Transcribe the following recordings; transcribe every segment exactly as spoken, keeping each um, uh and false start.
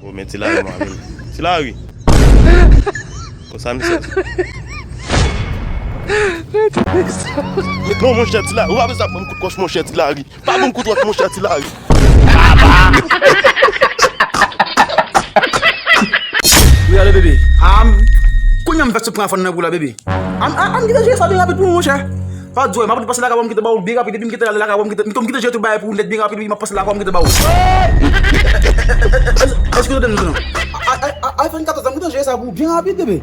O, men Ti Lari, mwen, men. Ti Lari. O, sa misye. Non, monchè, Ti Lari, ou pa bezwen ap ban m kout wòch, monchè, Ti Lari. Pa ban m kout wòch, monchè, Ti Lari. Wi, alo, bebe. Am, kounye a m fèk sot pran afè nan bou la, bebe. Am, am, am, kite jere sa byen rapid pou mwen, monchè. Pa di w, m ap pase lakay ou, m kite ba ou byen rapid, epi m kite ale lakay ou, m kite, m kite jere tout bagay pou ou nèt byen rapid, epi m ap pase lakay ou, m kite ba ou. Èske, èske w tande m non? A, a, a, iPhone katòz la, m kite jere sa pou ou byen rapid, bebe.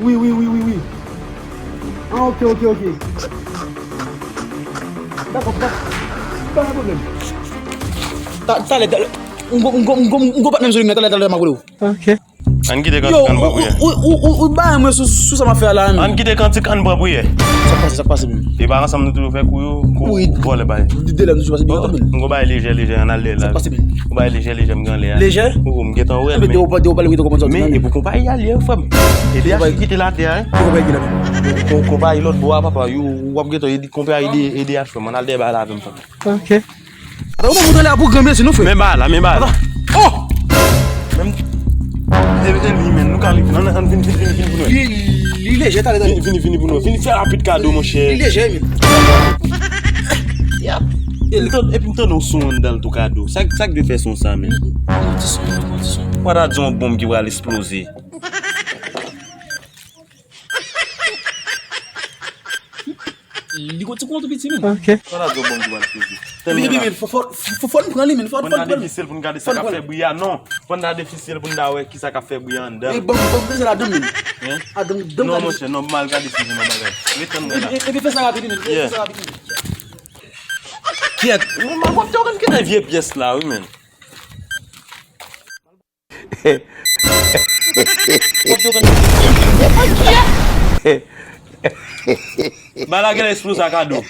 Wi, wi, wi, wi, wi. Ah, ok, ok, ok. Dakò, pa, pa gen pwoblèm. Ta, talè, talè. M gon, m gon, m gon, m gon patnè m sou limyè, talè, talè, m ap rele w. Ok. Ann kite kantik, ann bwè bouye. Ou, ou, ou, ou, ou bay mwen sou, sou sa m ap fè a la, men. Ann kite kantik, ann bwè bouye. Sa k pase, sa k pase, men? E pa ansanm nou toujou fè kou yo, kou vòlè bay. De lè nou toujou pase byen anpil. M gon bay lejè, lejè, ann al lè la. Sa k pase, men? Gon bay lejè, lejè, m gen lè a. Lejè? Ou, m gentan wè l, men. Depi w pale, depi w pale, ou gentan kòmanse. Men, e pou konpayi a li ye, frè m. E D H ki kite l atè a, wi. Ki konpayi ki la? Kon-, konpayi lòt bò a, papa, yo, w ap gentan ede, konpayi ede, ede H frè m, ann al dèyè bay la avè m, frè m. Ok. Ata, ou pa montre la pou gran mesye, non, frè? Men ba la, men ba la. Ata. Oh! Men, e, e li, men, nou ka vin, ann, ann, vin, vin, vin, vin pou nou. Li, li lejè, talè, talè. Vin, vin, vin pou nou. Vin fè rapid kado, monchè. Li lejè, men. Yap. E m tande, epi m tande yon son anndan l tou kado. Sa, sa k dwe fè son sa, men? Ti son, ti son. Ou pa ta di yon bonm ki pral esploze. Li gon ti kouran tou piti, men. Ok. Sa la di w bon ki pral fè wi. Epi, epi, men, fò, fò, fò, fò n pran li, men. Fò, fò n pran li. Fò n ta defisye l pou n gade sa k ap fè bri a, non. Fò n ta defisye l pou n ta wè kisa k ap fè bri a anndan. E, bon, bon, men se ladan, men. Hein? Adan, adan. Non, monchè, non, m al gade si gen yon bagay. Ret tann mwen la. Epi, epi, fè sa rapid, men. Fè sa rapid, men. Kyèt. Mwen, mwen, mwen, mwen, mwen, vye pyès la, wi, men. Ba la genlè esploze ak kado.